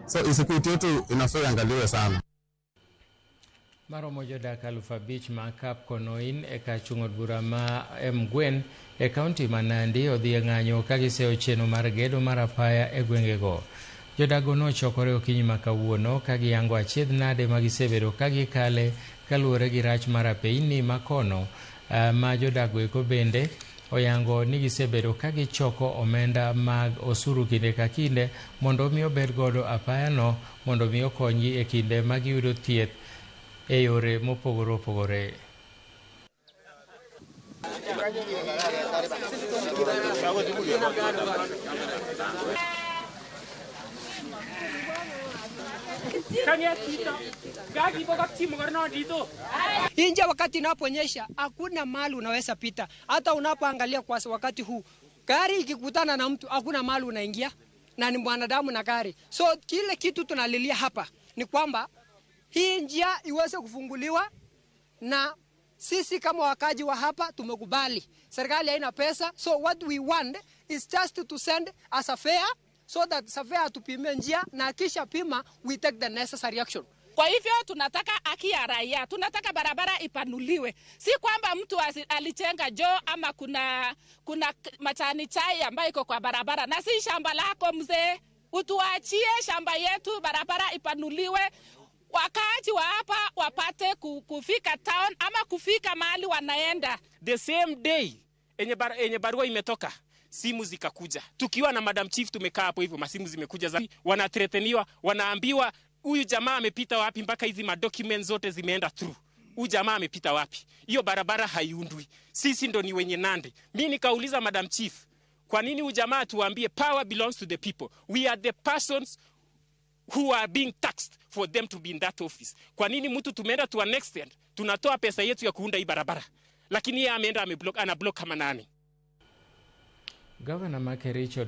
So insecurity yetu inafaa iangaliwe sana. Maromo jodak 5,000 ma Kapkonoin e kar chung' od bura ma Emgwen e kaunti ma Nandi odhi e ng'anyo ka giseyo chenro mar gedo mar apaya e gwengego. Jodago nochokore okinyi ma kawuono ka giyango achiedh nade ma gisebedo ka gikale kaluwore gi rach mar apeyni ma kono ma jodago eko bende oyango ni gisebedo ka gichoko omenda mag osuru kinde ka kinde mondo omi obed godo apayano mondo mi okonygi e kinde ma giyudo thieth e yore mopogore opogore. Inje wakati inaponyesha hakuna mahali unaweza pita. Hata unapoangalia kwa wakati huu, gari ikikutana na mtu hakuna mahali unaingia, na ni mwanadamu na gari. So kile kitu tunalilia hapa ni kwamba hii njia iweze kufunguliwa, na sisi kama wakaji wa hapa tumekubali. Serikali haina pesa, so what we want is just to send a surveyor so that surveyor atupimie njia na kisha pima we take the necessary action. Kwa hivyo tunataka haki ya raia, tunataka barabara ipanuliwe, si kwamba mtu alichenga joo ama kuna majani chai ambayo iko kwa barabara na si shamba lako mzee. Utuachie shamba yetu, barabara ipanuliwe, wakaaji wa hapa wapate kufika town ama kufika mahali wanaenda. The same day enye barua imetoka, simu zikakuja. Tukiwa na Madam Chief tumekaa hapo hivyo, masimu zimekuja za wanathreateniwa, wanaambiwa huyu jamaa amepita wapi mpaka hizi madocuments zote zimeenda through. Huyu jamaa amepita wapi? Hiyo barabara haiundwi. Sisi ndo ni wenye Nandi. Mimi nikauliza Madam Chief, kwa nini huyu jamaa tuambie power belongs to the people? We are the persons who are being taxed for them to be in that office. Kwa nini mtu tumeenda to an extent tunatoa pesa yetu ya kuunda hii barabara, lakini yeye ameenda ameblock, ana block kama nani? Gavana ma Kericho.